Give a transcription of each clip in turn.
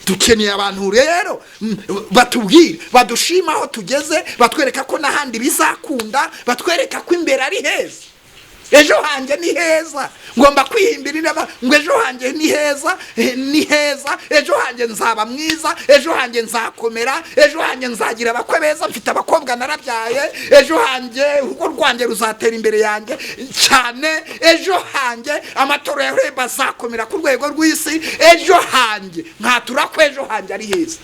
Dukeneye abantu rero batubwire, badushima aho tugeze, batwereka ko n'ahandi bizakunda, batwereka ko imbere ari heza. Ejo hanjye ni heza, ngomba kwihimbira inama ngo ejo hanjye ni heza, ni heza, ejo hanjye nzaba mwiza, ejo hanjye nzakomera, ejo hanjye nzagira abakwe beza, mfite abakobwa narabyaye, ejo hanjye urugo rwanjye ruzatera imbere yanjye cyane, ejo hanjye amatora ya Horeb azakomera ku rwego rw'isi, ejo hanjye nkatura ko ejo hanjye ari heza.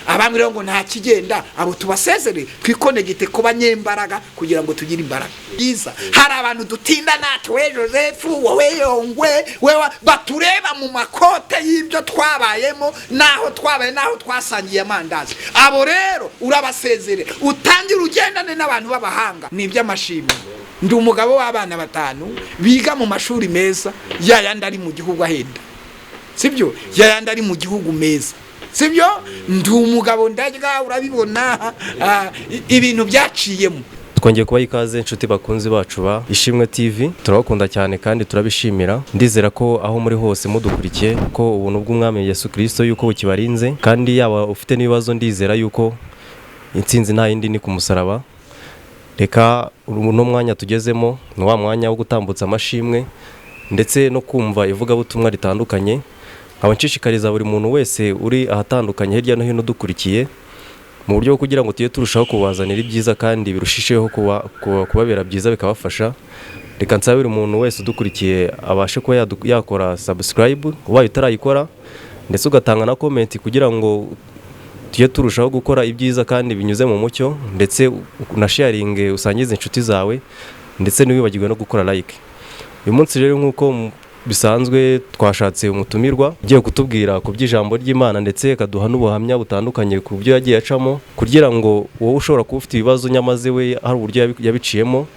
Abami rero ngo nta kigenda, abo tubasezere, twikonegite ku banyembaraga kugira ngo tugire imbaraga byiza. Hari abantu dutinda natwe, we Joseph, wowe Yongwe, wewe, batureba mu makote y'ibyo twabayemo n'aho twabaye n'aho twasangiye amandazi. Abo rero urabasezere, utangire ugendane n'abantu b'abahanga. Ni iby'amashimwe, ndi umugabo w'abana batanu biga mu mashuri meza, yayandi ari mu gihugu ahenda, sibyo? Yayandi ari mu gihugu meza, sibyo? Ndi umugabo, ndarya, urabibona, ibintu byaciyemo. Twongeye kubaha ikaze, inshuti bakunzi bacu ba Ishimwe TV. Turabakunda cyane kandi turabishimira. Ndizera ko aho muri hose mudukurikiye, ko ubuntu bw'Umwami Yesu Kirisito yuko bukibarinze, kandi yaba ufite n'ibibazo, ndizera yuko intsinzi nta yindi, ni ku musaraba. Reka uno mwanya tugezemo ni wa mwanya wo gutambutsa amashimwe ndetse no kumva ivugabutumwa ritandukanye. Nkaba nshishikariza buri muntu wese uri ahatandukanye hirya no hino udukurikiye, mu buryo bwo kugira ngo tujye turushaho kubazanira ibyiza kandi birushijeho kubabera byiza, bikabafasha. Reka nsabe buri muntu wese udukurikiye abashe kuba yakora subscribe ubaye utarayikora, ndetse ugatanga na comment kugira ngo tujye turushaho gukora ibyiza kandi binyuze mu mucyo, ndetse unasharinge, usangize inshuti zawe, ndetse ntiwibagirwe no gukora like. Uyu munsi rero, nk'uko bisanzwe, twashatse umutumirwa ugiye kutubwira ku by'ijambo ry'Imana, ndetse akaduha n'ubuhamya butandukanye ku byo yagiye acamo, kugira ngo wowe ushobora kuba ufite ibibazo, nyamaze we hari uburyo yabiciyemo,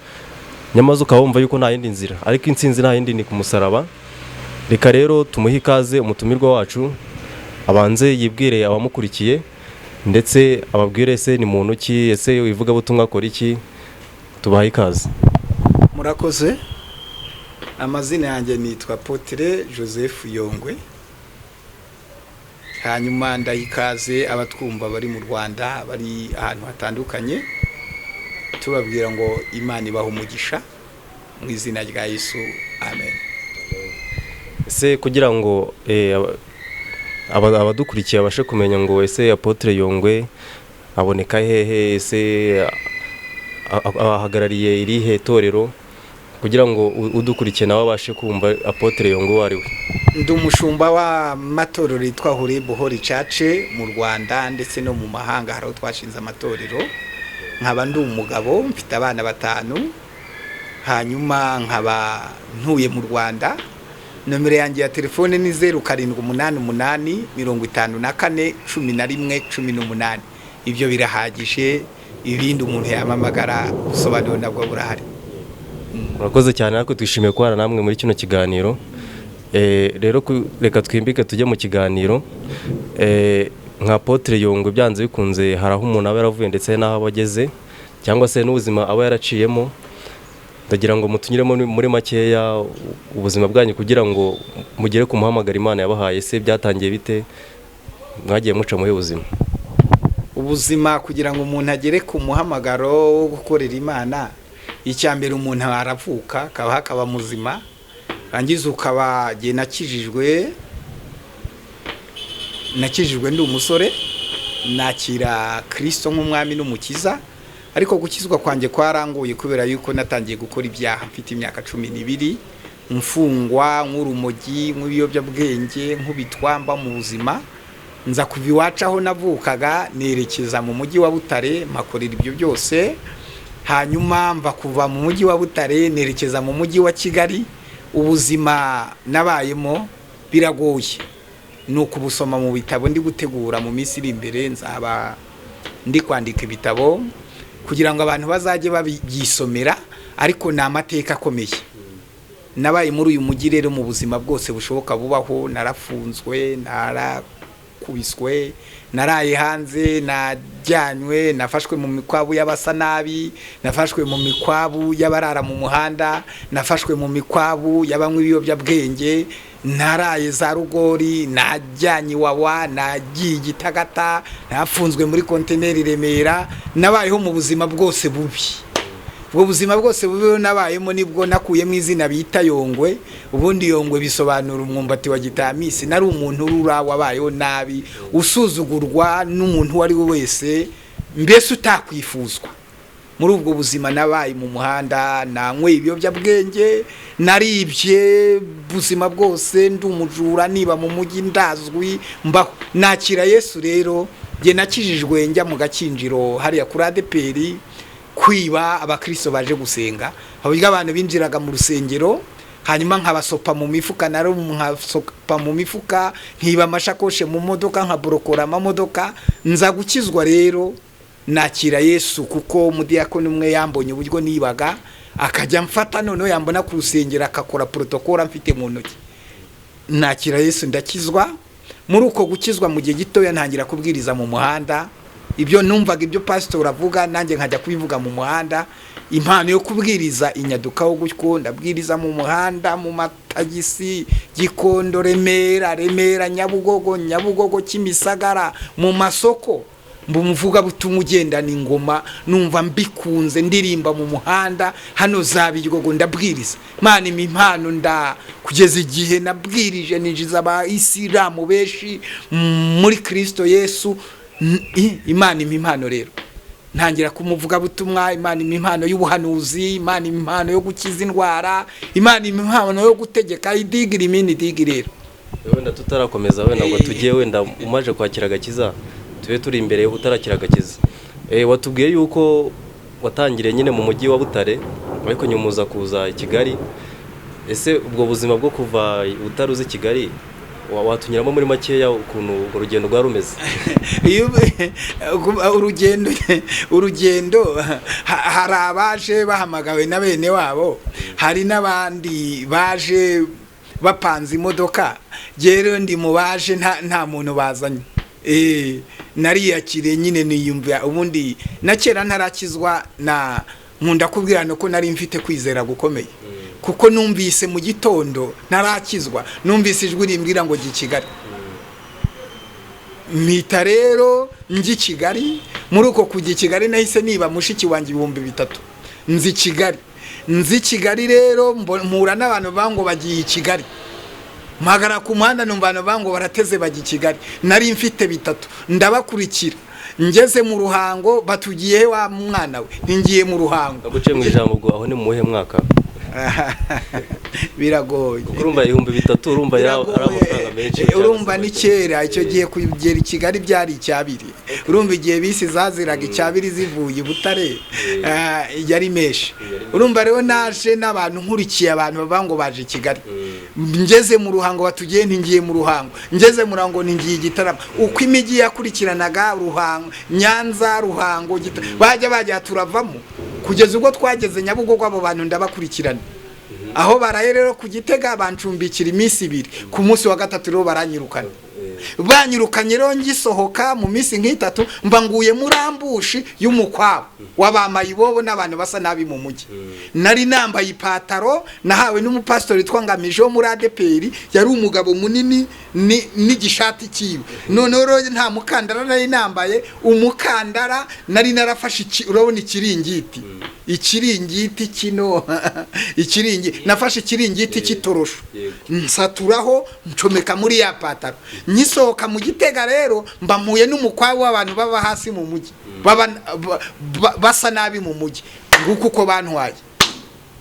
nyamaze ukaba wumva yuko nta yindi nzira, ariko intsinzi nta yindi, ni ku musaraba. Reka rero tumuhe ikaze umutumirwa wacu, abanze yibwire abamukurikiye, ndetse ababwire ese ni muntu ki, ese ivugabutumwa akora iki. Tubahe ikaze. Murakoze. Amazina yanjye nitwa Apôtre Joseph Yongwe. Hanyuma ndayikaze abatwumva bari mu Rwanda, bari ahantu hatandukanye, tubabwira ngo Imana ibaha umugisha mu izina rya Yesu, amen. Ese kugira ngo abadukurikiye babashe kumenya ngo ese Apôtre Yongwe aboneka hehe, ese ahagarariye irihe torero, kugira ngo udukurikiye nawe abashe kumva Apôtre Yongwe uwo ari we? Ndi umushumba w'amatorero yitwa Horeb Holy Church mu Rwanda, ndetse no mu mahanga hari aho twashinze amatorero. Nkaba ndi umugabo, mfite abana batanu, hanyuma nkaba ntuye mu Rwanda. Nomero yanjye ya telefone ni 0788541118. Ibyo birahagije, ibindi umuntu yamamagara, ubusobanuro nabwo burahari. Murakoze cyane, natwe twishimiye kubana namwe muri kino kiganiro. Rero reka twimbike tujye mu kiganiro. Nka Apôtre Yongwe, byanze bikunze hari aho umuntu aba yaravuye ndetse n'aho aba ageze, cyangwa se n'ubuzima aba yaraciyemo. Ndagira ngo mutunyuremo muri makeya ubuzima bwanyu kugira ngo mugere ku muhamagaro Imana yabahaye. Ese byatangiye bite? Mwagiye muca muri buzima? Ubuzima, kugira ngo umuntu agere ku muhamagaro wo gukorera Imana, icya mbere umuntu aravuka, akaba hakaba muzima, rangiza ukaba. Jye nakijijwe ndi umusore, nakira Kirisito nk'Umwami n'Umukiza. Ariko gukizwa kwanjye kwaranguye kubera yuko natangiye gukora ibyaha mfite imyaka 12, mfungwa nk'urumogi, nk'ibiyobyabwenge, nk'ubitwamba mu buzima. Nza kuva iwacu aho navukaga, nerekeza mu mujyi wa Butare, mpakorera ibyo byose. Hanyuma mva kuva mu mujyi wa Butare, nerekeza mu mujyi wa Kigali. Ubuzima nabayemo biragoye, ni ukubusoma mu bitabo ndi gutegura mu minsi iri imbere. Nzaba ndi kwandika ibitabo kugira ngo abantu bazajye babyisomera, ariko ni amateka akomeye nabaye muri uyu mujyi. Rero mu buzima bwose bushoboka bubaho, narafunzwe. Narakubiswe, naraye hanze, najyanywe, nafashwe mu mikwabu y'abasa nabi, nafashwe mu mikwabu y'abarara mu muhanda, nafashwe mu mikwabu y'abanywa ibiyobyabwenge, naraye za rugori, najyanye iwawa, nagiye Igitagata, nafunzwe muri kontineri i Remera. Nabayeho mu buzima bwose bubi. Ubwo buzima bwose bubi nabayemo nibwo nakuyemo izina bita Yongwe. Ubundi Yongwe bisobanura umwumbati wa gitamisi. Nari umuntu urura, wabayeho nabi, usuzugurwa n'umuntu uwo ari we wese, mbese utakwifuzwa. Muri ubwo buzima nabaye mu muhanda, nanyweye ibiyobyabwenge, naribye, buzima bwose ndi umujura, niba mu mujyi ndazwi, mbaho. Nakira Yesu rero, njye nakijijwe njya mu Gakinjiro hariya kuri ADEPR kwiba abakristo baje gusenga. Uburyo abantu binjiraga mu rusengero, hanyuma nkabasopa mu mifuka, nari nkasopa mu mifuka, nkiba amashakoshe mu modoka, nkaborokora amamodoka. Nza gukizwa rero, nakira Yesu kuko umudiyakoni umwe yambonye uburyo nibaga, akajya mfata, noneho yambona ku rusengero akakora protokole mfite mu ntoki. Nakira Yesu, ndakizwa. Muri uko gukizwa, mu gihe gitoya ntangira kubwiriza mu muhanda. Ibyo numvaga, ibyo pasitori avuga, nanjye nkajya kubivuga mu muhanda. Impano yo kubwiriza inyadukaho gutyo. Ndabwiriza mu muhanda, mu matagisi, Gikondo, Remera, Remera Nyabugogo, Nyabugogo Kimisagara, mu masoko. Mba umuvugabutumwa ugendana ingoma, numva mbikunze, ndirimba mu muhanda hano za Biryogo, ndabwiriza. Imana impa impano, nda kugeza igihe nabwirije ninjiza abayisilamu benshi muri Kirisito Yesu. Imana impa impano rero, ntangira kumuvugabutumwa. Imana impa impano y'ubuhanuzi, Imana impa impano yo gukiza indwara, Imana impa impano yo gutegeka idigira imini idigi rero. Wenda tutarakomeza, wenda ngo tujye, wenda umaze kwakira agakiza, tube turi imbere utarakira agakiza. Watubwiye yuko watangiriye nyine mu mujyi wa Butare, ariko nyuma uza kuza i Kigali. Ese ubwo buzima bwo kuva Butare uza i Kigali, watunyuramo muri makeya ukuntu urwo rugendo rwari rumeze? Iyo urugendo, hari abaje bahamagawe na bene wabo, hari n'abandi baje bapanze imodoka. Rero ndi mu baje nta muntu bazanye. Nariyakiriye nyine, niyumva. Ubundi na kera ntarakizwa, na nkunda kubwirana ko nari mfite kwizera gukomeye, kuko numvise mu gitondo ntarakizwa, numvise ijwi rimbwira ngo jya i Kigali. Mpita rero njya i Kigali. Muri uko kujya i Kigali nahise niba mushiki wanjye 3000, nzi Kigali. Nzi Kigali rero, mpura n'abantu bavuga ngo bagiye i Kigali. Mpagara ku muhanda, numva abantu bavuga ngo barateze bajya i Kigali. Nari mfite 3, ndabakurikira. Ngeze mu Ruhango, batugiye wa mwana we, ntingiye mu Ruhango. Naguciye mu ijambo, ubwo aho ni mu muhe mwaka? Biragoye. Kuko urumva 3000, urumva ari amafaranga menshi. Urumva ni kera, icyo gihe kugera i Kigali byari icyabiri. Urumva igihe bisi zaziraga icyabiri zivuye i Butare, yari menshi. Urumva rero naje n'abantu, nkurikiye abantu bavuga ngo baje i Kigali. Ngeze mu Ruhango, batugiye, ntingiye mu Ruhango. Ngeze mu Ruhango, ntingiye i Gitarama. Uko imijyi yakurikiranaga, Ruhango, Nyanza, Ruhango, bajya turavamo, kugeza ubwo twageze Nyabugogo. Abo bantu ndabakurikirana aho baraye rero ku Gitega, bancumbikira iminsi 2. Ku munsi wa gatatu rero baranyirukana. Banyirukanye rero, ngisohoka mu minsi nk'itatu mba nguye muri ambushi y'umukwabo w'abamayibobo n'abantu basa nabi mu mujyi. Nari nambaye ipataro nahawe n'umupasitori witwa Ngamije wo muri ADEPR, yari umugabo munini, n'igishati cyiwe. Noneho rero nta mukandara nari nambaye, umukandara nari narafashe urabona ikiringiti, ikiringiti kino, ikiringiti nafashe, ikiringiti cy'itorosho, nsaturaho ncomeka muri ya pataro. Nyisohoka mu Gitega rero, mba mpuye n'umukwabu w'abantu baba hasi mu mujyi, baba basa nabi mu mujyi. Nguko uko bantwaye.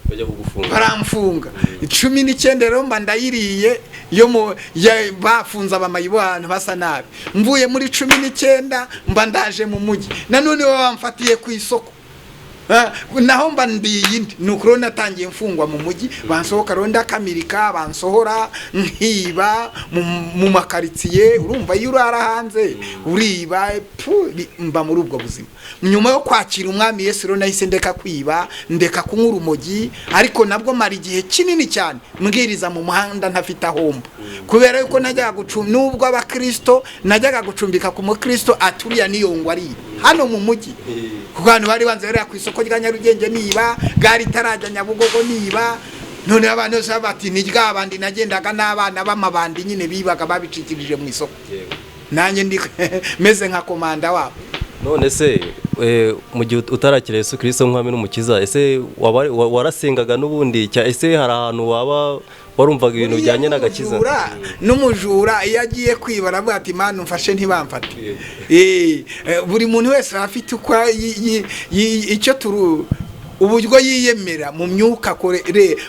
Bajya kugufunga. Baramfunga. 19 rero mba ndayiriye yo mu bafunze abamayi abantu basa nabi. Mvuye muri 19, mba ndaje mu mujyi nanone, baba bamfatiye ku isoko. Naho mba ndiyindi ni ukuri natangiye mfungwa mu mujyi, bansohoka rero ndakamirika, bansohora nkiba mu makaritsiye. Urumva iyo urara hanze uriba, mba muri ubwo buzima. Nyuma yo kwakira umwami Yesu rero nahise ndeka kwiba, ndeka kunywa urumogi, ariko nabwo mara igihe kinini cyane mbwiriza mu muhanda ntafite ahomba, kubera yuko najyaga gucumbi, nubwo abakristo najyaga gucumbika ku mukristo aturiya niyongwa ari hano mu mujyi, kuko abantu bari banze rero ku isoko rya Nyarugenge niba gari itarajya Nyabugogo niba. None abantu bose bati ni ryabandi nagendaga n'abana b'amabandi nyine bibaga babicikirije mu isoko, nanjye ndi meze nka komanda wabo. None se mu gihe utarakira Yesu Kristo nk'umwami n'umukiza, ese warasengaga n'ubundi? Ese hari ahantu waba warumvaga ibintu bijyanye n'agakiza? N'umujura iyo agiye kwiba aravuga ati Mana umfashe ntibamfate. Buri muntu wese afite uko icyo turu uburyo yiyemera mu myuka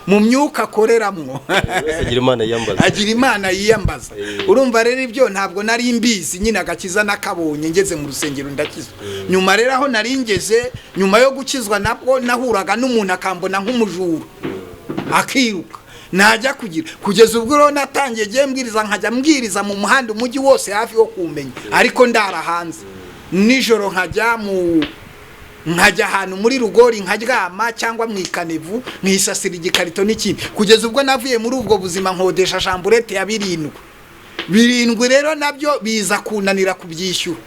mu myuka akoreramwo, agira Imana yiyambaza. Urumva rero ibyo ntabwo nari mbizi nyine, agakiza nakabonye ngeze mu rusengero ndakizwa. Nyuma rero aho nari ngeze nyuma yo gukizwa, nabwo nahuraga n'umuntu akambona nk'umujura akiruka, najya kugira kugeza ubwo rero natangiye giye mbwiriza, nkajya mbwiriza mu muhanda umujyi wose hafi yo kumenya, ariko ndara hanze nijoro, nkajya ahantu muri rugori nkaryama cyangwa mu ikanevu nkisasira igikarito n'ikindi, kugeza ubwo navuye muri ubwo buzima nkodesha chambrette ya 7 7. Rero nabyo biza kunanira kubyishyura,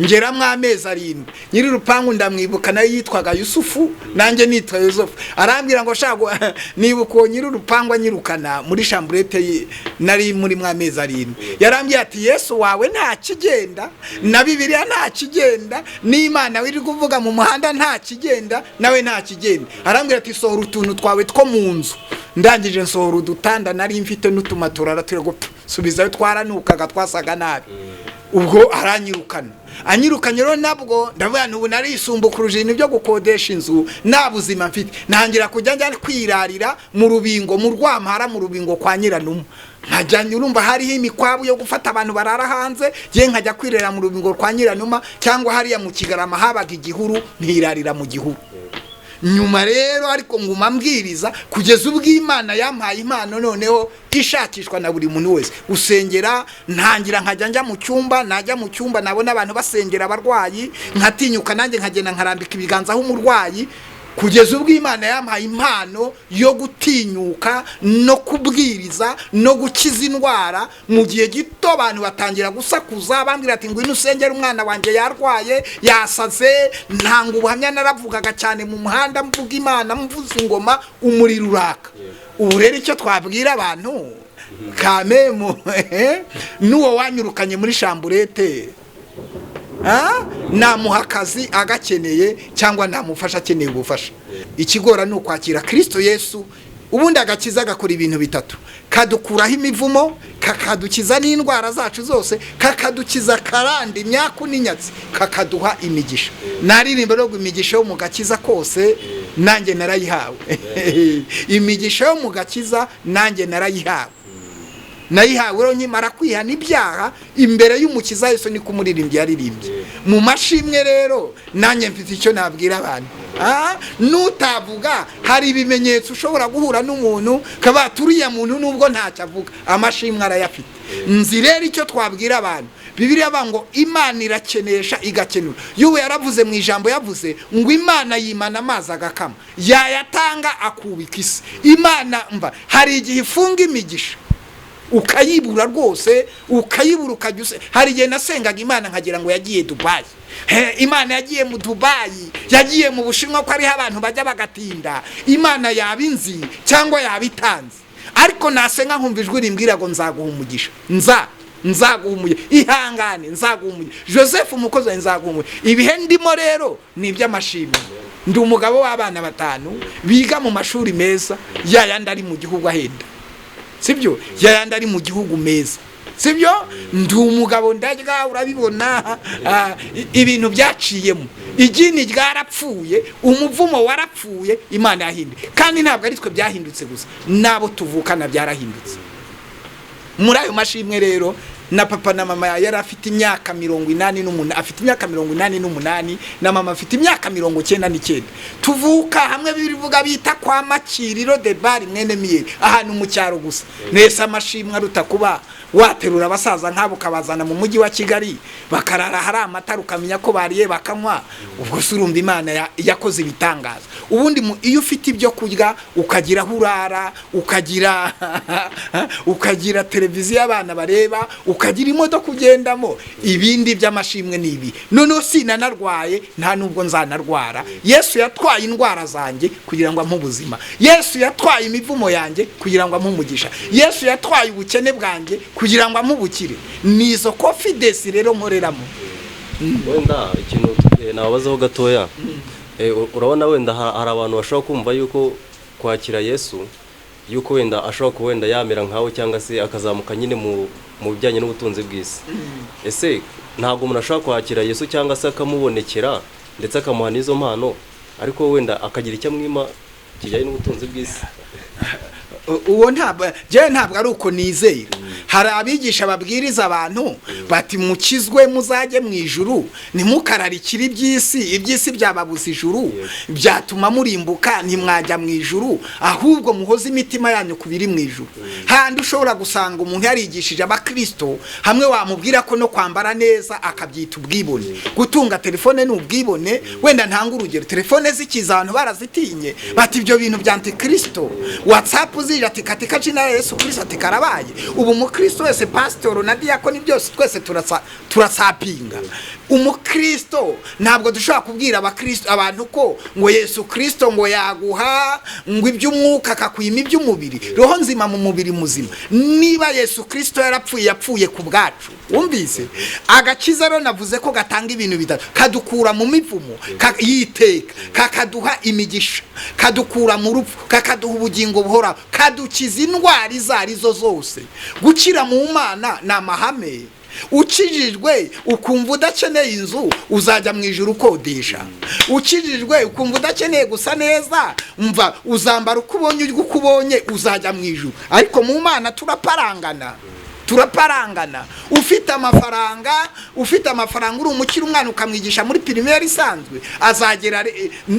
ngeramo amezi 7. Nyiri urupangu ndamwibuka, nayo yitwaga Yusufu nanjye nitwa Yusufu. Arambwira ngo shago, nibuka uwo nyiri urupangu anyirukana muri chambrette nari muri mu amezi 7, yarambwiye ati Yesu wawe nta kigenda, na Bibiliya nta kigenda, n'Imana wiri kuvuga mu muhanda nta kigenda, nawe nta kigenda. Arambwira ati sohora utuntu twawe two mu nzu. Ndangije nsohora udutanda nari mfite n'utumatura, subizayo, twaranukaga twasaga nabi. Ubwo aranyirukana, anyirukanye rero nabwo ndavuga nti ubu narisumbukuruje ibintu byo gukodesha inzu nta buzima mfite, ntangira kujya njya kwirarira mu rubingo mu Rwampara, mu rubingo kwa Nyiranuma. Nkajya urumva hariho imikwabu yo gufata abantu barara hanze, ye nkajya kwirera mu rubingo kwa Nyiranuma, cyangwa hariya mu Kigarama habaga igihuru nkirarira mu gihuru. Nyuma rero ariko nguma mbwiriza kugeza ubwo Imana yampaye impano noneho ishakishwa na buri muntu wese usengera. Ntangira nkajya njya mu cyumba, najya mu cyumba nabona abantu basengera abarwayi nkatinyuka nanjye nkagenda nkarambika ibiganza aho umurwayi, kugeza ubwo Imana yampaye impano yo gutinyuka no kubwiriza no gukiza indwara. Mu gihe gito abantu batangira gusakuza bambwira ati ngwino usengere umwana wanjye yarwaye yasaze. Ntanga ubuhamya, naravugaga cyane mu muhanda mvuga Imana mvuza ingoma, umuriro uraka. Ubu rero icyo twabwira abantu kamemu n'uwo wanyirukanye muri chambrette, namuha akazi agakeneye cyangwa namufasha akeneye ubufasha. Ikigora ni ukwakira Kristo Yesu. Ubundi agakiza agakora ibintu bitatu: kadukuraho imivumo, kakadukiza n'indwara zacu zose, kakadukiza karande imyaku n'inyatsi, kakaduha imigisha. Naririmba rero imigisha yo mu gakiza kose nanjye narayihawe, imigisha yo mu gakiza nanjye narayihawe, nayihawe rero nkimara kwihana ibyaha imbere y'umukiza Yesu, niko umuririmbyi yaririmbye. Mu mashimwe rero nanjye mfite icyo nabwira abantu. Nutavuga hari ibimenyetso ushobora guhura n'umuntu kaba turiya muntu nubwo ntacyo avuga amashimwe arayafite. Nzi rero icyo twabwira abantu, Bibiliya ivuga ngo Imana irakenesha igakenura. Yuwe yaravuze mu ijambo yavuze ngo Imana yimana amazi agakama, yayatanga akubika isi. Imana mva hari igihe ifunga imigisha ukayibura rwose, ukayibura ukajya. Hari igihe nasengaga Imana nkagira ngo yagiye Dubayi, Imana yagiye mu Dubayi, yagiye mu Bushinwa ko ariho abantu bajya bagatinda. Imana yaba inzi cyangwa yaba itanze, ariko nasenga nkumva ijwi rimbwira ngo nzaguha umugisha, nzaguha umugisha, ihangane nzaguha umugisha, Joseph umukozi wawe nzaguha umugisha. Ibihe ndimo rero ni iby'amashimwe. Ndi umugabo w'abana 5 biga mu mashuri meza, yayandi ari mu gihugu ahenda, sibyo, yayandi ari mu gihugu meza, sibyo. Ndi umugabo ndarya, urabibona ibintu byaciyemo, igini ryarapfuye, umuvumo warapfuye, Imana yahinduye. Kandi ntabwo ari twe byahindutse gusa, nabo tuvukana byarahindutse. Muri ayo mashimwe rero Na papa na mama yari afite imyaka 88, afite imyaka 88, na mama afite imyaka 99. Tuvuka hamwe birivuga bita kwa Makiriro de Bari mwene Miyeri, ahantu mu cyaro gusa. Nese amashimwe aruta kuba waterura abasaza nk'abo ukabazana mu mujyi wa Kigali, bakarara hari amatara, ukamenya ko bariye bakanywa. Ubwo se urumva Imana yakoze ibitangaza. Ubundi iyo ufite ibyo kurya, ukagira aho urara, ukagira televiziyo abana bareba, ukagira imodoka ugendamo, ibindi by'amashimwe ni ibi. Noneho sinanarwaye, nta nubwo nzanarwara. Yesu yatwaye indwara zanjye kugira ngo ampe ubuzima. Yesu yatwaye imivumo yanjye kugira ngo ampe umugisha. Yesu yatwaye ubukene bwanjye kugira ngo ampe ubukire. Ni izo confidence rero nkoreramo. Wenda ikintu nababazaho gatoya, urabona wenda hari abantu bashobora kumva yuko kwakira Yesu, yuko wenda ashobora kuba wenda yamera nkawe, cyangwa se akazamuka nyine mu bijyanye n'ubutunzi bw'isi. Ese ntabwo umuntu ashobora kwakira Yesu cyangwa se akamubonekera ndetse akamuha n'izo mpano, ariko wenda akagira icyo amwima kijyanye n'ubutunzi bw'isi? Uwo ntabwo njyewe, ntabwo ari uko nizera. Hari abigisha babwiriza abantu bati: "Mukizwe muzajye mu ijuru, ntimukararikire iby'isi, iby'isi byababuza ijuru, byatuma murimbuka, ntimwajya mu ijuru, ahubwo muhoze imitima yanyu ku biri mu ijuru." Handi ushobora gusanga umuntu yarigishije abakirisito hamwe, wamubwira ko no kwambara neza akabyita ubwibone, gutunga telefone ni ubwibone. Wenda ntanga urugero, telefone zikiza abantu barazitinye, bati: "Ibyo bintu bya antikirisito." WhatsApp zije ati: "Katika jina la Yesu Kristo," ati: "Karabaye." Ubu umukristo wese, pasitoro na diyakoni, byose twese turasapinga. Umukristo ntabwo dushobora kubwira abakristo, abantu ko ngo Yesu Kristo ngo yaguha ngo iby'umwuka akakwima iby'umubiri. Roho nzima mu mubiri muzima. Niba Yesu Kristo yarapfuye, yapfuye ku bwacu. Wumvise agakiza rero navuze ko gatanga ibintu bitatu: kadukura mu mivumo yiteka, kakaduha imigisha, kadukura mu rupfu, kakaduha ubugingo buhoraho, kadukiza indwara izo arizo zose. Gukira mu Mana ni amahame. Ukijijwe ukumva udakeneye inzu, uzajya mu ijuru ukodesha. Ukijijwe ukumva udakeneye gusa neza, mva uzambara uko ubonye, urya uko ubonye, uzajya mu ijuru. Ariko mu Mana turaparangana, turaparangana. Ufite amafaranga, ufite amafaranga, uri umukire, umwana ukamwigisha muri primaire isanzwe, azagera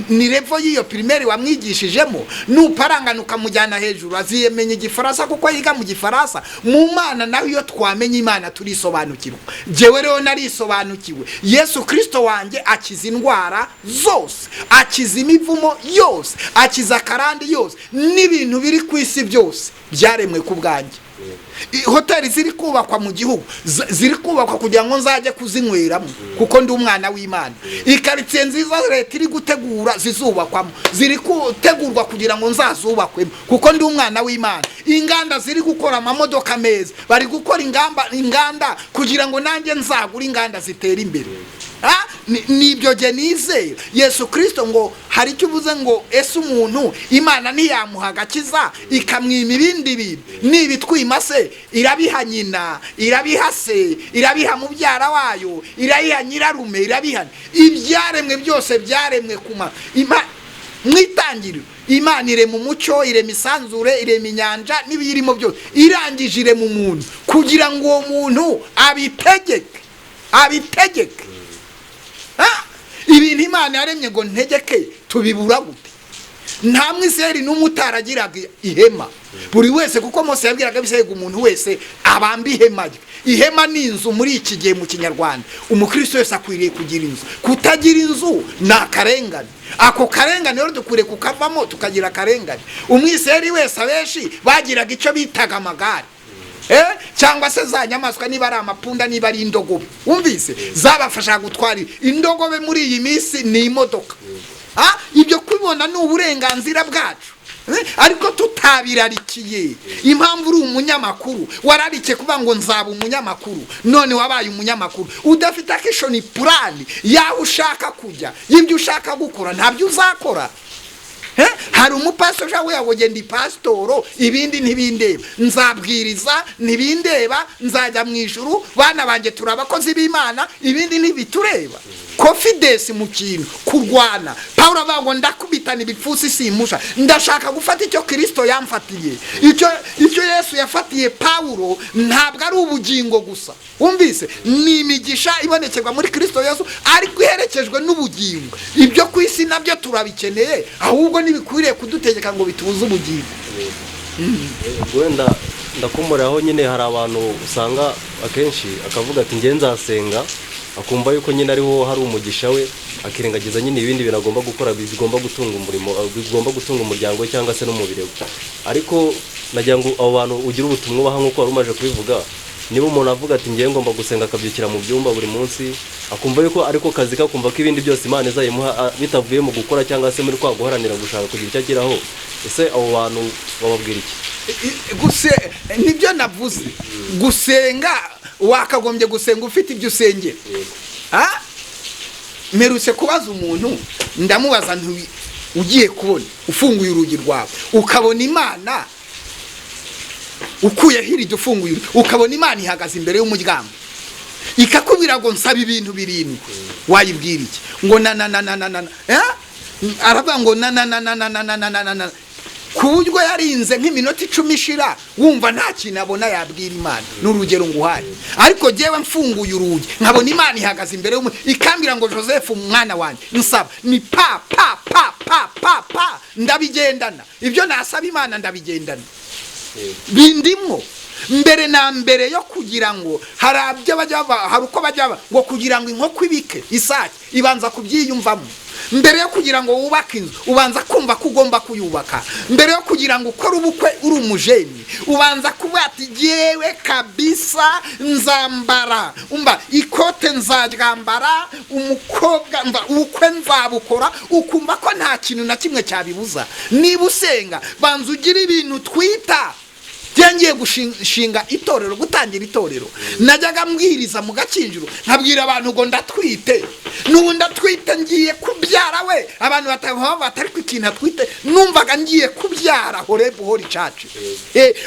ni level y'iyo primaire wamwigishijemo. Nuparangana ukamujyana hejuru, aziyemenya igifaransa kuko yiga mu gifaransa. Mu Mana naho iyo twamenye Imana turisobanukirwa. Jyewe rero narisobanukiwe. Yesu Kirisito wanjye akiza indwara zose, akiza imivumo yose, akiza akarandi yose, n'ibintu biri ku isi byose byaremwe ku bwanjye. Hoteli ziri kubakwa mu gihugu ziri kubakwa kugira ngo nzajye kuzinyweramo kuko ndi umwana w'Imana. Ikaritsiye nziza leta iri gutegura zizubakwamo ziri gutegurwa kugira ngo nzazubakwemo kuko ndi umwana w'Imana. Inganda ziri gukora amamodoka meza, bari gukora inganda kugira ngo nanjye nzagure inganda zitera imbere. Nibyo jye nizera Yesu Kirisito. Ngo hari icyo uvuze ngo ese umuntu Imana ntiyamuha agakiza ikamwima ibindi bintu? Nibitwima se irabiha nyina, irabiha se, irabiha mubyara wayo, irabiha nyirarume, irabiha ibyaremwe byose byaremwe kuma mu itangiriro. Imana irema umucyo, irema isanzure, irema inyanja n'ibiyirimo byose. Irangije irema umuntu kugira ngo uwo muntu abitegeke, abitegeke. Ibintu Imana yaremye ngo ntegeke, tubibura gute? Nta mwiseri n'umwe utaragiraga ihema, buri wese, kuko Mose yabwiraga Abisirayeli ngo umuntu wese abambe ihema rye. Ihema ni inzu muri iki gihe mu kinyarwanda. Umukristo wese akwiriye kugira inzu. Kutagira inzu ni akarengane. Ako karengane rero dukwiriye kukavamo, tukagira akarengane. Umwiseri wese, abenshi bagiraga icyo bitaga amagare, cyangwa se za nyamaswa, niba ari amapunda, niba ari indogobe, wumvise zabafasha gutwara. Indogobe muri iyi minsi ni imodoka. Ibyo kubibona ni uburenganzira bwacu. Ariko tutabirarikiye. Impamvu uri umunyamakuru, wararikiye kuvuga ngo nzaba umunyamakuru, none wabaye umunyamakuru. Udafite action plan y'aho ushaka kujya, y'ibyo ushaka gukora, ntabyo uzakora. Hari umupasitori ushobora kuvuga ngo genda ipasitoro, ibindi ntibindeba, nzabwiriza ntibindeba, nzajya mu ijuru, bana banjye turi abakozi b'Imana, ibindi ntibitureba. Confidence mu kintu, kurwana. Pawulo avuga ngo ndakubitana ibipfunsi simusha, ndashaka gufata icyo Kirisito yamfatiye, icyo Yesu yafatiye Pawulo. Ntabwo ari ubugingo gusa, wumvise, ni imigisha ibonekerwa muri Kirisito Yesu ariko iherekejwe n'ubugingo. Ibyo ku isi nabyo turabikeneye, ahubwo ntibikwiriye kudutegeka ngo bitubuze ubugingo. Wenda ndakomoraho nyine, hari abantu usanga akenshi akavuga ati nge nzasenga, akumva yuko nyine ariho hari umugisha we, akirengagiza nyine ibindi bintu agomba gukora bigomba gutunga umurimo, bigomba gutunga umuryango we cyangwa se n'umubiri we. Ariko nagira ngo abo bantu ugire ubutumwa ubaha nk'uko wari umaze kubivuga. Niba umuntu avuga ati ngewe ngomba gusenga, akabyukira mu byumba buri munsi, akumva yuko ariko kazi ke, akumva ko ibindi byose Imana izayimuha bitavuye mu gukora cyangwa se muri kwa guharanira gushaka kugira icyo ageraho, ese abo bantu bababwira iki? Guse nibyo navuze, gusenga wakagombye gusenga ufite ibyo usengera. Ah? Mperutse kubaza umuntu, ndamubaza nti ugiye kubona ufunguye urugi rwawe ukabona Imana, ukuyeho iryo ufunguye urugi ukabona Imana ihagaze imbere y'umuryango ikakubwira ngo nsaba ibintu birindwi, wayibwira iki? Ngo na na na na na na, eh? Aravuga ngo na na na na na na na na na na, ku buryo yarinze nk'iminota 10 ishira wumva nta kintu abona yabwira Imana. Ni urugero nguhaye. Ariko jyewe mfunguye urugi nkabona Imana ihagaze imbere y'umuntu ikambwira ngo Joseph umwana wanjye nsaba, ni pa pa pa pa pa pa, ndabigendana. Ibyo nasaba Imana ndabigendana, bindimwo. Mbere na mbere yo kugira ngo hari abyo bajya, hari uko bajya ngo kugira ngo inkoko ibike isake ibanza kubyiyumvamo. Mbere yo kugira ngo wubake inzu ubanza kumva ko ugomba kuyubaka. Mbere yo kugira ngo ukore ubukwe uri umujeni ubanza kuvuga ati jyewe kabisa nzambara, umva, ikote nzaryambara, umukobwa mva ubukwe nzabukora, ukumva ko nta kintu na kimwe cyabibuza. Niba usenga banza ugire ibintu twita. Ngiye gushinga itorero, gutangira itorero, najyaga mbwiriza mu Gakinjiro nkabwira abantu ngo ndatwite, n'ubu ndatwite, ngiye kubyara we. Abantu batari ku ikintu atwite, numvaga ngiye kubyara Horebu Holy Church.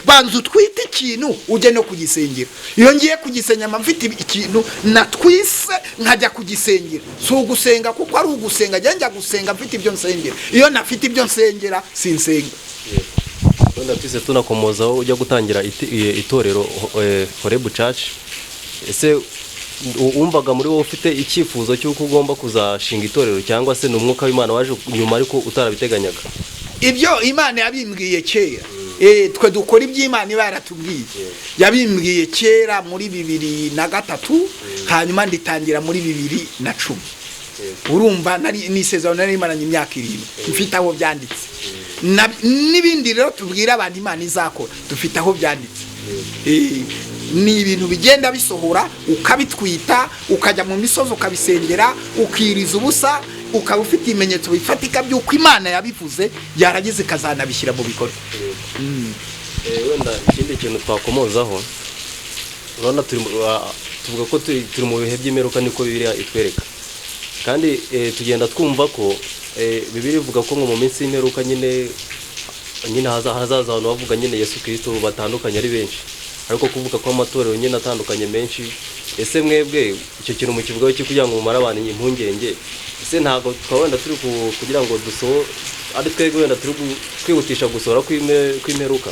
Banza utwite ikintu ujye no kugisengera. Iyo ngiye kugisenya mba mfite ikintu natwise nkajya kugisengera. Si ugusenga kuko ari ugusenga, njya gusenga mfite ibyo nsengera. Iyo nafite ibyo nsengera sinsenga. Wenda twese tunakomozaho, ujya gutangira itorero Horebu Church, ese wumvaga muri wowe ufite icyifuzo cy'uko ugomba kuzashinga itorero, cyangwa se ni umwuka w'Imana waje nyuma ariko utarabiteganyaga? Ibyo Imana yabimbwiye kera. Twe dukora iby'Imana iba yaratubwiye. Yabimbwiye kera muri 2003, hanyuma nditangira muri 2010. Urumva nari n'isezerano nari rimaranye imyaka 7, mfite aho byanditse. N'ibindi rero tubwira abantu Imana izakora dufite aho byanditse. Ni ibintu bigenda bisohora, ukabitwita, ukajya mu misozi ukabisengera, ukiriza ubusa, ukaba ufite ibimenyetso bifatika by'uko Imana yabivuze, yarangiza ikazanabishyira mu bikorwa. Wenda ikindi kintu twakomozaho, urabona tuvuga ko turi mu bihe by'imperuka, niko Bibiliya itwereka. Kandi tugenda twumva ko Bibiliya ivuga ko ngo mu minsi y'imperuka nyine hazaza abantu bavuga nyine Yesu Kristo batandukanye ari benshi, ariko kuvuga ko amatorero nyine atandukanye menshi. Ese mwebwe icyo kintu mukivugaho iki kugira ngo mumare abantu impungenge? Ese ntabwo twaba wenda turi kugira ngo dusoho ari twebwe wenda turi kwihutisha gusohora kw'imperuka?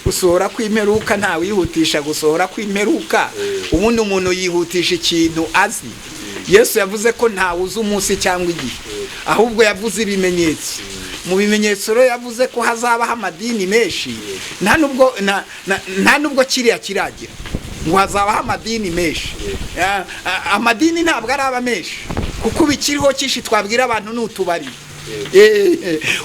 Gusohora kw'imperuka, nta wihutisha gusohora kw'imperuka. Ubundi umuntu yihutisha ikintu azi. Yesu yavuze ko ntawe uzi umunsi cyangwa igihe, ahubwo yavuze ibimenyetso. Mu bimenyetso rero yavuze ko hazabaho amadini menshi. Nta nubwo kiriya kiragira ngo hazabaho amadini menshi. Amadini ntabwo araba menshi, kuko ubu ikiriho cyinshi twabwira abantu ni utubari.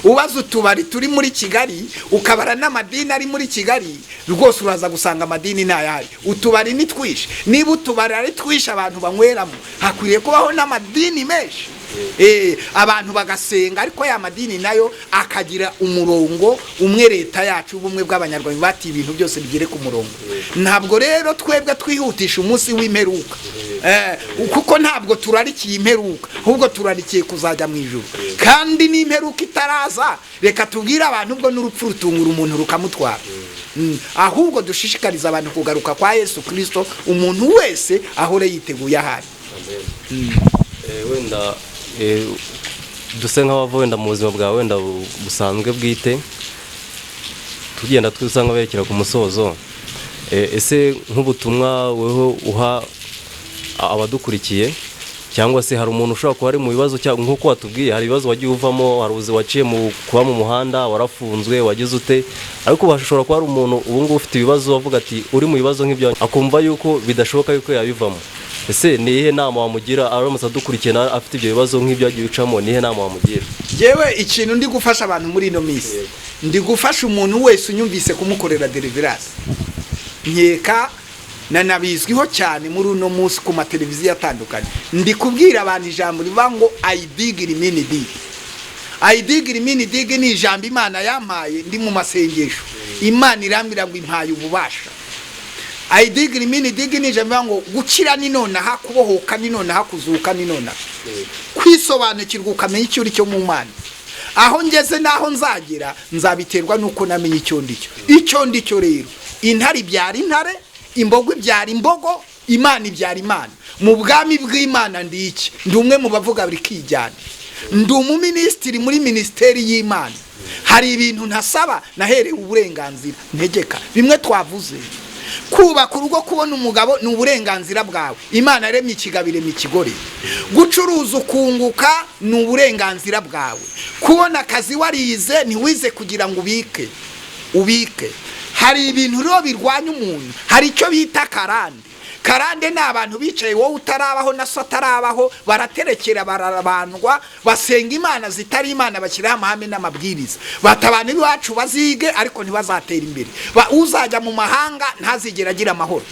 Ubaza utubari turi muri Kigali, ukabara n'amadini ari muri Kigali, rwose uraza gusanga amadini ntayahari, utubari ni twinshi. Niba utubari ari twinshi abantu banyweramo, hakwiriye kubaho n'amadini menshi. Abantu bagasenga, ariko ya madini nayo akagira umurongo umwe. Leta yacu ubumwe bw'Abanyarwanda bati ibintu byose bigere ku murongo. Ntabwo rero twebwe twihutisha umunsi w'imperuka, kuko ntabwo turarikiye imperuka, ahubwo turarikiye kuzajya mu ijuru. Kandi n'imperuka itaraza, reka tubwire abantu ubwo n'urupfu rutungura umuntu rukamutwara. Ahubwo dushishikariza abantu kugaruka kwa Yesu Kirisito, umuntu wese ahore yiteguye ahari. Wenda duse nk'abava wenda mu buzima bwawe wenda busanzwe bwite, tugenda dusa nk'aberekera ku musozo. Ese nk'ubutumwa weho uha abadukurikiye, cyangwa se hari umuntu ushobora kuba ari mu bibazo, cyangwa nk'uko watubwiye hari ibibazo wagiye uvamo, hari ubuzima waciye mu kuba mu muhanda, warafunzwe, wagize ute, ariko hashobora kuba hari umuntu ubu ngubu ufite ibibazo avuga ati uri mu bibazo nk'ibyo, akumva yuko bidashoboka yuko yabivamo. Ese ni iyihe nama wamugira aramutse adukurikiye nawe afite ibyo bibazo nk'ibyo yagiye ucamo? Ni iyihe nama wamugira? Yewe, ikintu ndi gufasha abantu muri ino minsi, ndi gufasha umuntu wese unyumvise kumukorera deliverance. Nkeka nanabizwiho cyane muri uno munsi ku mateleviziyo atandukanye, ndi kubwira abantu ijambo rivuga ngo "Ayidigiri mini digi". "Ayidigiri mini digi" ni ijambo Imana yampaye ndi mu masengesho. Imana irambwira ngo impaye ububasha. "Ayidigiri mini digi" ni ijambo rivuga ngo gukira ni nonaha, kubohoka ni nonaha, kuzuka ni nonaha, kwisobanukirwa ukamenya icyo uri cyo mu Mana. Aho ngeze n'aho nzagera nzabiterwa n'uko namenye icyo ndi cyo. Icyo ndi cyo rero, intare ibyara intare, imbogo ibyara imbogo, Imana ibyara Imana. Mu bwami bw'Imana ndi iki? Ndi umwe mu bavuga bikijyana, ndi umuminisitiri muri minisiteri y'Imana. Hari ibintu ntasaba, naherewe uburenganzira ntegeka. Bimwe twavuze, kubaka urugo, kubona umugabo ni uburenganzira bwawe. Imana yaremye ikigabo, irema ikigore. Gucuruza ukunguka ni uburenganzira bwawe. Kubona akazi warize, ntiwize kugira ngo ubike ubike. Hari ibintu rero birwanya umuntu, hari icyo bita karande. Karande ni abantu bicaye wowe utarabaho na so atarabaho, baraterekera, barabandwa, basenga imana zitari Imana, bashyiraho amahame n'amabwiriza, bata abantu iwacu bazige ariko ntibazatera imbere. Uzajya mu mahanga ntazigere agira amahoro.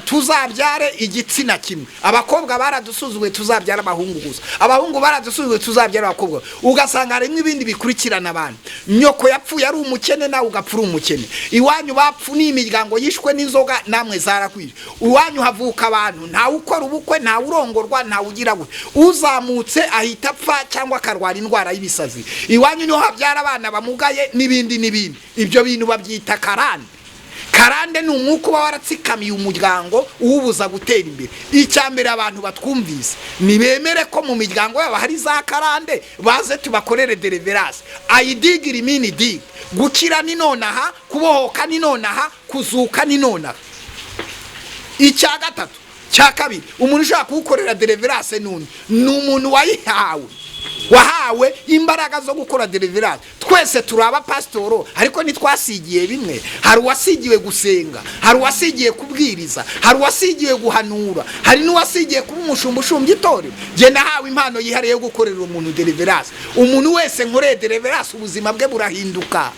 Tuzabyare igitsina kimwe, abakobwa baradusuzuguye tuzabyara abahungu gusa, abahungu baradusuzuguye tuzabyara abakobwa. Ugasanga harimo ibindi bikurikirana abantu. Nyoko yapfuye ari umukene, nawe ugapfa uri umukene. Iwanyu bapfu ni imiryango yishwe n'inzoga, namwe zarakwije. Iwanyu havuka abantu, ntawe ukora ubukwe, ntawe urongorwa, ntawe ugira gute, uzamutse ahita apfa cyangwa akarwara indwara y'ibisazi. Iwanyu niho habyara abana bamugaye n'ibindi n'ibindi. Ibyo bintu babyita karande. Karande ni umwuka uba waratsikamiye umuryango, uwubuza gutera imbere. Icya mbere, abantu batwumvise ntibemere ko mu miryango yabo hari za karande, baze tubakorere deliverance. Ayidigiri mini digi: gukira ni nonaha, kubohoka ni nonaha, kuzuka ni nonaha. Icya gatatu, cya kabiri, umuntu ushobora kuwukorera deliverance n'undi ni umuntu wayihawe, wahawe imbaraga zo gukora deliverance. Twese turi abapasitoro, ariko ntitwasigiye bimwe. Hari uwasigiwe gusenga, hari uwasigiye kubwiriza, hari uwasigiwe guhanura, hari n'uwasigiye kuba umushumba ushumbya itorero. Njye nahawe impano yihariye yo gukorera umuntu deliverance. Umuntu wese nkoreye deliverance, ubuzima bwe burahinduka,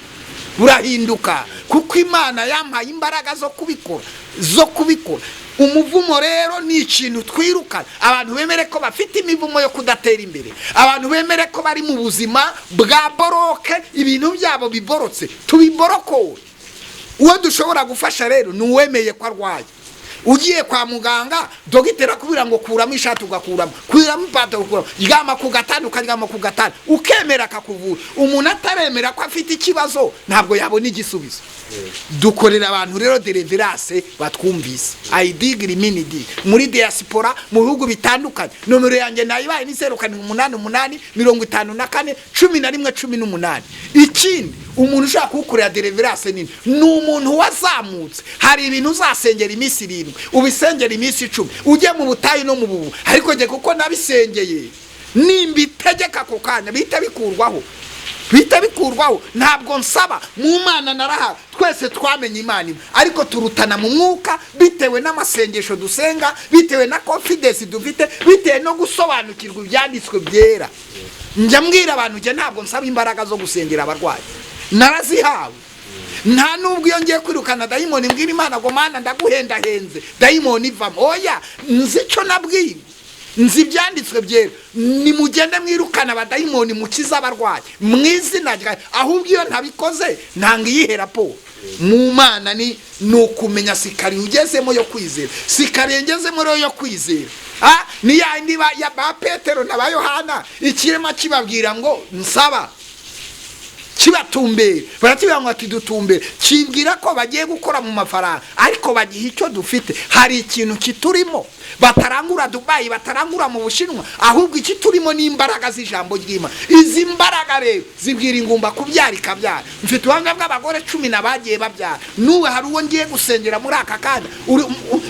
burahinduka, kuko Imana yampaye imbaraga zo kubikora, zo kubikora. Umuvumo rero ni ikintu twirukana. Abantu bemere ko bafite imivumo yo kudatera imbere, abantu bemere ko bari mu buzima bwa bloqué, ibintu byabo biborotse, tubiborokore. Uwo dushobora gufasha rero ni uwemeye ko arwaye. Ugiye kwa muganga, dogiteri akubwira ngo kuramo ishati, ugakuramo, kuramo ipantaro ugakuramo, ryama ku gatanda, ukaryama ku gatanda, ukemera akakuvura. Umuntu ataremera ko afite ikibazo ntabwo yabona igisubizo. Dukorera abantu rero deliverance batwumvise ayidigiri minidi muri diaspora, mu bihugu bitandukanye. Nomero yanjye nayibaye ni 0788541118. Ikindi, umuntu ushaka kuwukorera deliverance nini ni umuntu wazamutse. Hari ibintu uzasengera iminsi 7, ubisengera iminsi 10, ujye mu butayu no mu bubu, ariko njye kuko nabisengeye, nimba itegeka ako kanya bihita bikurwaho, bihita bikurwaho. Ntabwo nsaba mu Mana, narahawe. Twese twamenye Imana imwe, ariko turutana mu mwuka bitewe n'amasengesho dusenga, bitewe na confidence dufite, bitewe no gusobanukirwa ibyanditswe byera. Njya mbwira abantu, njye ntabwo nsaba imbaraga zo gusengera abarwayi, narazihawe. Nta nubwo iyo ngiye kwirukana dayimoni mbwira Imana ngo "Mana, ndaguhendahenze, dayimoni ivamo." Oya, nzi icyo nabwiwe, nzi ibyanditswe byera: "Nimugende mwirukana abadayimoni, mukize abarwayi mu izina rya." Ahubwo iyo ntabikoze ntanga iyihe raporo mu Mana? Ni ukumenya escalier ugezemo yo kwizera. Escalier ngezemo rero yo kwizera, ni ya yindi ya ba Petero na ba Yohana, ikirema kibabwira ngo nsaba. Kibatumbera, barakibwira ngo ati dutumbere, kibwira ko bagiye gukora mu mafaranga, ariko bagiha icyo dufite. Hari ikintu kiturimo batarangura Dubayi, batarangura mu Bushinwa, ahubwo ikiturimo ni imbaraga z'ijambo ry'Imana. Izi mbaraga rero zibwira ingumba kubyara ikabyara. Mfite ubuhamya bw'abagore 10 na bagiye babyara. N'ubu hari uwo ngiye gusengera muri aka kanya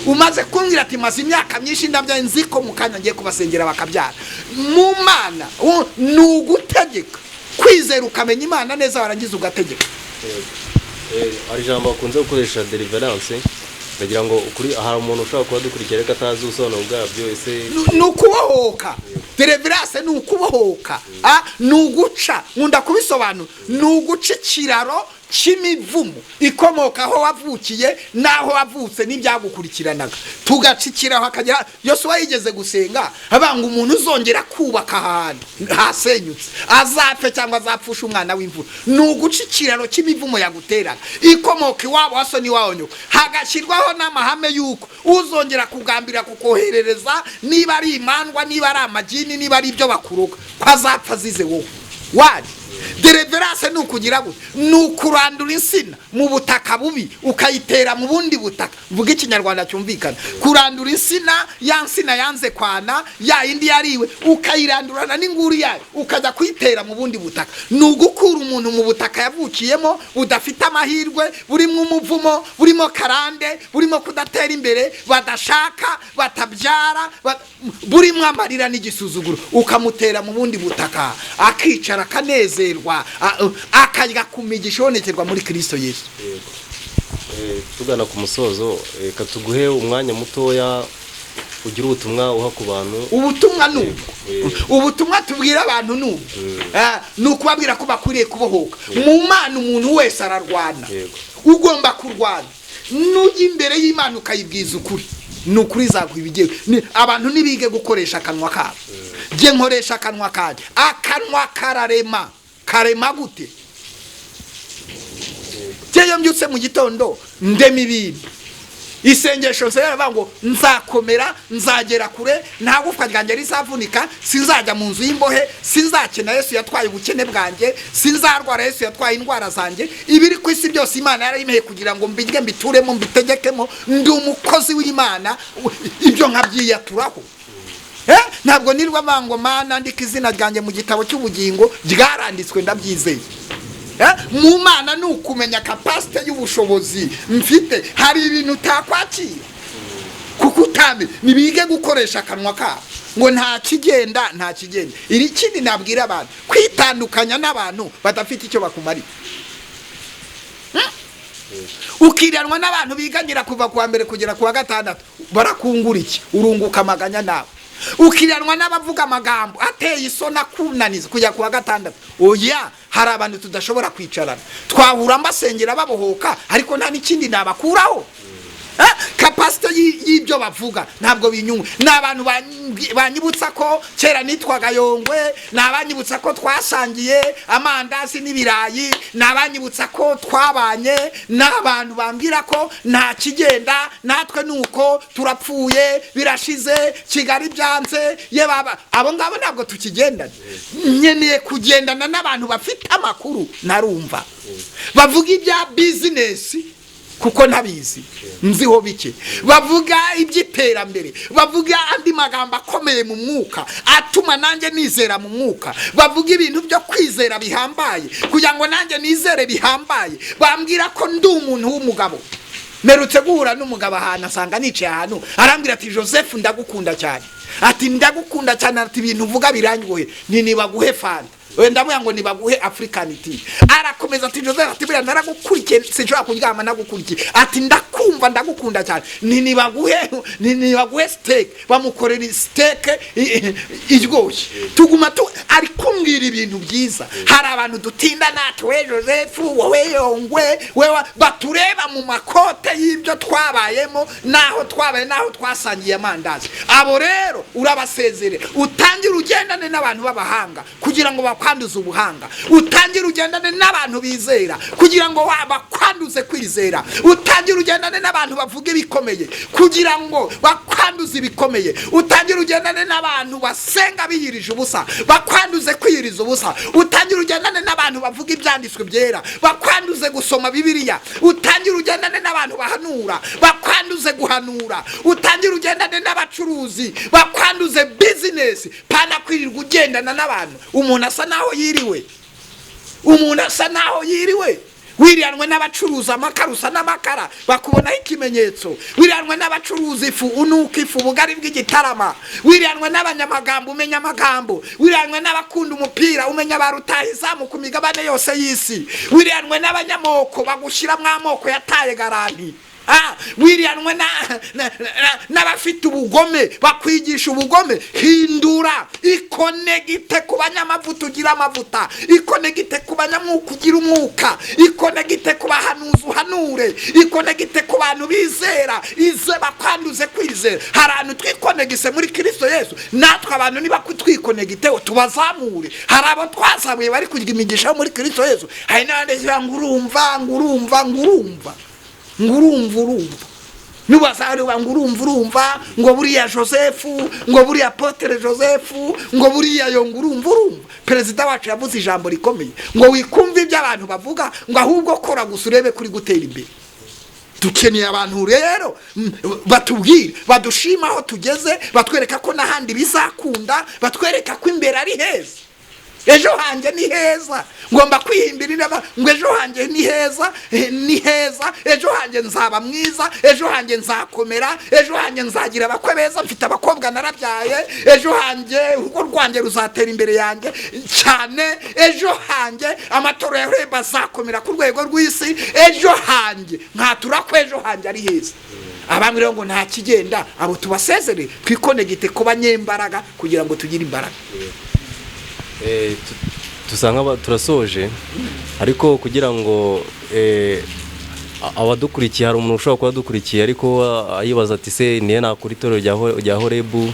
umaze kumbwira ati maze imyaka myinshi ndabyaye, nzi ko mu kanya ngiye kubasengera bakabyara. Mu Mana ni ugutegeka, kwizera ukamenya Imana neza, warangiza ugategeka. Hari ijambo bakunze gukoresha, deliverance. Ndagira ngo ukuri hari umuntu ushobora kuba dukurikira ariko atazi ubusobanuro bwabyo, ese? Ni ukubohoka. Deliverance ni ukubohoka, ni uguca, nkunda kubisobanura, ni uguca ikiraro cy'imivumo ikomoka aho wavukiye n'aho wavutse n'ibyagukurikiranaga, tugaca ikiraro. Hakagera Yosuwa yigeze gusenga abanga umuntu uzongera kubaka ahantu hasenyutse azapfe cyangwa azapfusha umwana w'imvura. Ni uguca ikiraro cy'imivumo yaguteraga ikomoka iwabo wa so n'iwabo nyoko, hagashyirwaho n'amahame y'uko uzongera kugambira kukoherereza, niba ari imandwa, niba ari amagini, niba ari ibyo bakuroga, ko azapfa azize wowe wari. Deliverance ni ukugira gute? Ni ukurandura insina mu butaka bubi ukayitera mu bundi butaka. Mvuga Ikinyarwanda cyumvikana. Kurandura insina, ya nsina yanze kwana, ya yindi yariwe, ukayirandurana n'inguru yayo, ukajya kuyitera mu bundi butaka. Ni ugukura umuntu mu butaka yavukiyemo budafite amahirwe, burimo umuvumo, burimo karande, burimo kudatera imbere, badashaka, batabyara, burimo amarira n'igisuzuguro, ukamutera mu bundi butaka, akicara akanezerwa, akarya ku migisha ibonekerwa muri Kirisito Yesu. Tugana ku musozo, reka tuguhe umwanya mutoya ugira ubutumwa uha ku bantu. Ubutumwa ni ubu, ubutumwa tubwira abantu ni ubu, ni ukubabwira ko bakwiriye kubohoka mu Mana. Umuntu wese ararwana, ugomba kurwana. Nujya imbere y'Imana ukayibwiza ukuri, ni ukuri izaguha ibigiye. Abantu ntibige gukoresha akanwa kabo. Jye nkoresha akanwa kanjye, akanwa kararema. Karema gute? Jye mbyutse mu gitondo ndema ibintu. Isengesho nsenga ngo nzakomera, nzagera kure, nta gufwa ryanjye rizavunika, sinzajya mu nzu y'imbohe, sinzakena, Yesu yatwaye ubukene bwanjye, sinzarwara, Yesu yatwaye indwara zanjye. Ibiri ku isi byose Imana yarayimeye kugira ngo mbirye, mbituremo, mbitegekemo. Ndi umukozi w'Imana, ibyo nkabyiyaturaho. Ntabwo nirwa ngo Mana andika izina ryanjye mu gitabo cy'ubugingo, ryaranditswe, ndabyizeye. Mu Mana ni ukumenya capacité y'ubushobozi mfite. Hari ibintu utakwakira kuko utami. Nibige gukoresha akanwa kabo ngo nta kigenda, nta kigenda. Iri kindi nabwira abantu, kwitandukanya n'abantu badafite icyo bakumarira. Ukiranwa n'abantu biganyira kuva ku wa mbere kugera ku wa gatandatu, barakungura iki? Urunguka amaganya nawe. Ukiranwa n'abavuga amagambo ateye isoni akunaniza kujya ku wa gatandatu, oya. Hari abantu tudashobora kwicarana, twahura mbasengera babohoka, ariko nta n'ikindi nabakuraho. Capacité y'ibyo bavuga ntabwo binyungu. Ni abantu banyibutsa ko kera nitwaga Yongwe, ni abanyibutsa ko twasangiye amandazi n'ibirayi, ni abanyibutsa ko twabanye, ni abantu bambwira ko nta kigenda, natwe nuko turapfuye, birashize, Kigali byanze, ye baba. Abo ngabo ntabwo tukigendana. Nkeneye kugendana n'abantu bafite amakuru narumva, bavuga ibya business kuko ntabizi, nziho bike, bavuga iby'iterambere, bavuga andi magambo akomeye mu mwuka atuma nanjye nizera mu mwuka, bavuga ibintu byo kwizera bihambaye kugira ngo nanjye nizere bihambaye, bambwira ko ndi umuntu w'umugabo. Mperutse guhura n'umugabo ahantu, asanga nicaye ahantu, arambwira ati: "Joseph, ndagukunda cyane." Ati: "Ndagukunda cyane." Ati: "Ibintu uvuga biranyoye." Ni nibaguhe fanta, wenda ndamuha ngo nibaguhe African tea. Arakomeza ati: "Joseph," ati, "buriya naragukurikiye, sinshobora kuryama nagukurikiye." Ati: "Ndakumva, ndagukunda cyane." Ni nibaguhe steak. Bamukorera steak iryoshye, tuguma tu ari kumbwira ibintu byiza. Hari abantu dutinda natwe: "We Joseph, wowe Yongwe, wewe." Batureba mu makote y'ibyo twabayemo, n'aho twabaye, n'aho twasangiye amandazi. Abo rero urabasezerera, utangire ugendane n'abantu b'abahanga kugira ngo bakwagure. bakwanduze ubuhanga, utangire ugendane n'abantu bizera kugira ngo bakwanduze kwizera, utangire ugendane n'abantu bavuga ibikomeye kugira ngo bakwanduze ibikomeye, utangire ugendane n'abantu basenga biyirije ubusa bakwanduze kwiyiriza ubusa, utangire ugendane n'abantu bavuga ibyanditswe byera bakwanduze gusoma Bibiliya, utangire ugendane n'abantu bahanura bakwanduze guhanura, utangire ugendane n'abacuruzi bakwanduze bizinesi. Pana kwirirwa ugendana n'abantu umuntu asa naho yiriwe, umuntu asa naho yiriwe, wiriranwe n'abacuruza amakara usa n'amakara bakubonaho ikimenyetso, wiriranwe n'abacuruza ifu unuka ifu ubugari bw'igitarama, wiriranwe n'abanyamagambo umenya amagambo, wiriranwe n'abakunda umupira umenya ba rutahizamu ku migabane yose y'isi, wiriranwe n'abanyamoko bagushyiramo amoko yataye garanti, wiriranwe n'abafite ubugome bakwigisha ubugome. Hindura, ikonegite ku banyamavuta ugira amavuta, ikonegite ku banyamwuka ugira umwuka, ikonegite ku bahanuzi uhanure, ikonegite ku bantu bizera ize bakwanduze kwizera. Hari ahantu twikonegise muri Kristo Yesu, natwe abantu niba twikonegiteho tubazamure. Hari abo twazamuye bari kugira imigisha yo muri Kristo Yesu, hari n'abandi bagira ngo urumva, ngo urumva, ngo urumva, ngo urumva, urumva nubazareba ngo urumva, urumva ngo buriya Joseph, ngo buriya Apotre Joseph, ngo buriya yo, ngo urumva, urumva. Perezida wacu yavuze ijambo rikomeye ngo wikumve ibyo abantu bavuga, ngo ahubwo kora gusa urebe kuri gutera imbere. Dukeneye abantu rero batubwire, badushima aho tugeze, batwereka ko n'ahandi bizakunda, batwereka ko imbere ari heza. Ejo hanjye ni heza, ngomba kwihimbira inama ngo ejo hanjye ni heza, ni heza, ejo hanjye nzaba mwiza, ejo hanjye nzakomera, ejo hanjye nzagira abakwe beza, mfite abakobwa narabyaye, ejo hanjye urugo rwanjye ruzatera imbere yanjye cyane, ejo hanjye amatora ya Reba azakomera ku rwego rw'isi, ejo hanjye nkatura ko ejo hanjye ari heza. Abamwe rero ngo nta kigenda, abo tubasezere, twikonegite ku banyembaraga kugira ngo tugire imbaraga. Dusa nk'aba turasoje, ariko kugira ngo abadukurikiye, hari umuntu ushobora kuba adukurikiye ariko ayibaza ati: "Se niyo nakura itorero rya Horebu?"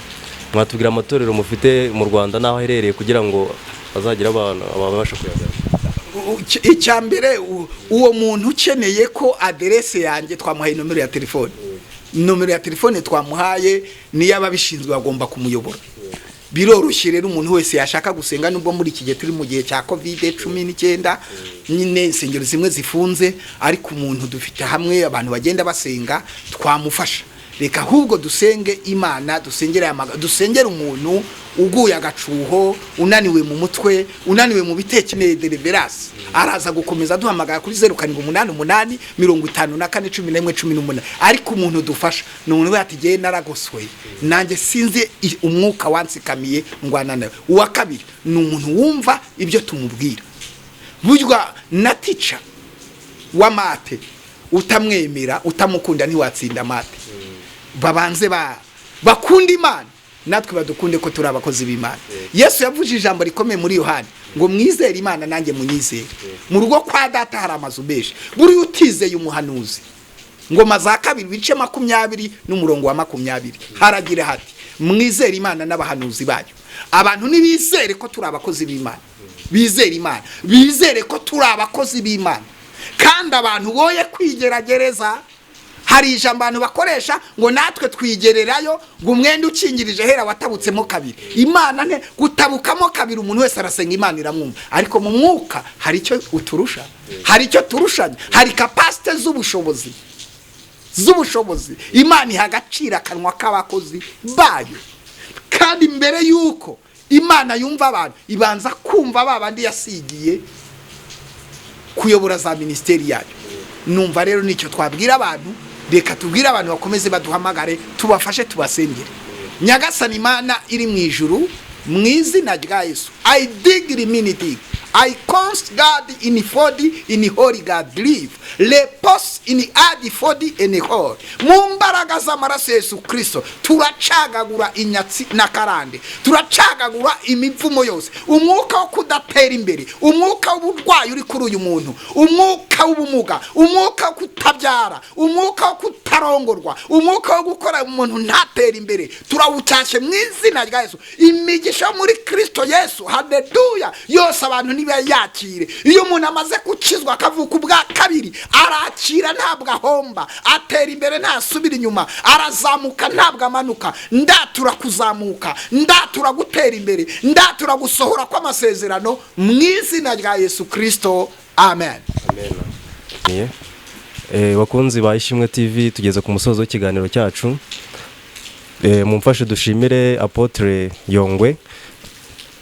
Mwatubwira amatorero mufite mu Rwanda n'aho aherereye kugira ngo bazagire abantu babasha kuyagana. Icya mbere, uwo muntu ukeneye ko aderese yanjye, twamuhaye nomero ya telefone. Nomero ya telefone twamuhaye niyo ababishinzwe bagomba kumuyobora. Biroroshye rero, umuntu wese yashaka gusenga, nubwo muri iki gihe turi mu gihe cya COVID-19 nyine, insengero zimwe zifunze, ariko umuntu dufite hamwe abantu bagenda basenga, twamufasha. Reka ahubwo dusenge Imana, dusengere dusengere umuntu uguye agacuho, unaniwe mu mutwe, unaniwe mu bitekerezo, deliverance. Araza gukomeza duhamagara kuri 0788 54 11 18. Ariko umuntu dufasha ni umuntu we ati: "Naragoswe nanjye sinzi umwuka wansikamiye, ngwana nawe." Uwa kabiri ni umuntu wumva ibyo tumubwira. Burya na teacher wa math utamwemera, utamukunda, ntiwatsinda math. Babanze ba bakunda Imana, natwe badukunde ko turi abakozi b'Imana. Yesu yavuze ijambo rikomeye muri Yohani ngo: "Mwizere Imana, nanjye munyizere. Mu rugo kwa Data hari amazu menshi." Buriya utizeye umuhanuzi, Ngoma za Kabiri bice 20 n'umurongo wa 20 haragira hati: "Mwizere Imana n'abahanuzi bayo." Abantu ntibizere ko turi abakozi b'Imana, bizere Imana, bizere ko turi abakozi b'Imana. Kandi abantu boye kwigeragereza. Hari ijambo abantu bakoresha ngo natwe twigererayo, ngo umwenda ukingirije hera watabutsemo kabiri. Imana nte gutabukamo kabiri. Umuntu wese arasenga, Imana iramwumva, ariko mu mwuka hari icyo uturusha, hari icyo turushanya, hari capacité z'ubushobozi. Imana iha agaciro akanwa k'abakozi bayo. Kandi mbere y'uko Imana yumva abantu, ibanza kumva ba bandi yasigiye kuyobora za minisiteri yayo. Numva rero nicyo twabwira abantu. Reka tubwire abantu bakomeze baduhamagare, tubafashe, tubasengere. Nyagasani Imana iri mu ijuru, mu izina rya Yesu, I dig miniti. I const God in fodi in holy God live repose in ad fodi in holy. Mu mbaraga z'amaraso ya Yesu Kristo turacagagura inyatsi n'akarande, turacagagura imivumo yose, umwuka wo kudatera imbere, umwuka w'uburwayi uri kuri uyu muntu, umwuka w'ubumuga, umwuka wo kutabyara, umwuka wo kutarongorwa, umwuka wo gukora umuntu ntatere imbere, turawucyashye mu izina rya Yesu. Imigisha yo muri Kristo Yesu, haleluya, yose abantu nibayakire. Iyo umuntu amaze gukizwa akavuka ubwa kabiri, arakira ntabwo ahomba, atera imbere ntasubira inyuma, arazamuka ntabwo amanuka. Ndatura kuzamuka, ndatura gutera imbere, ndatura gusohora kw'amasezerano mu izina rya Yesu Kristo, amen. Bakunzi ba Ishimwe TV, tugeze ku musozo w'ikiganiro cyacu. Mumfashe dushimire Apotre Yongwe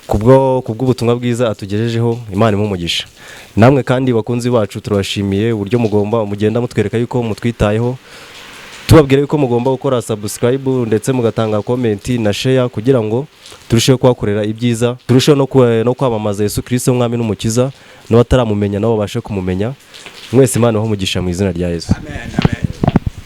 kubw'ubutumwa bwiza atugejejeho. Imana imuhe umugisha. Namwe kandi bakunzi bacu, turabashimiye uburyo mugomba mugenda mutwereka yuko mutwitayeho, tubabwira yuko mugomba gukora subscribe ndetse mugatanga comment na share kugira ngo turusheho kuhakorera ibyiza, turusheho no kwamamaza Yesu Kristo umwami n'umukiza, n'abataramumenya nabo babashe kumumenya. Mwese Imana ibahe umugisha mu izina rya Yesu. Amen, amen.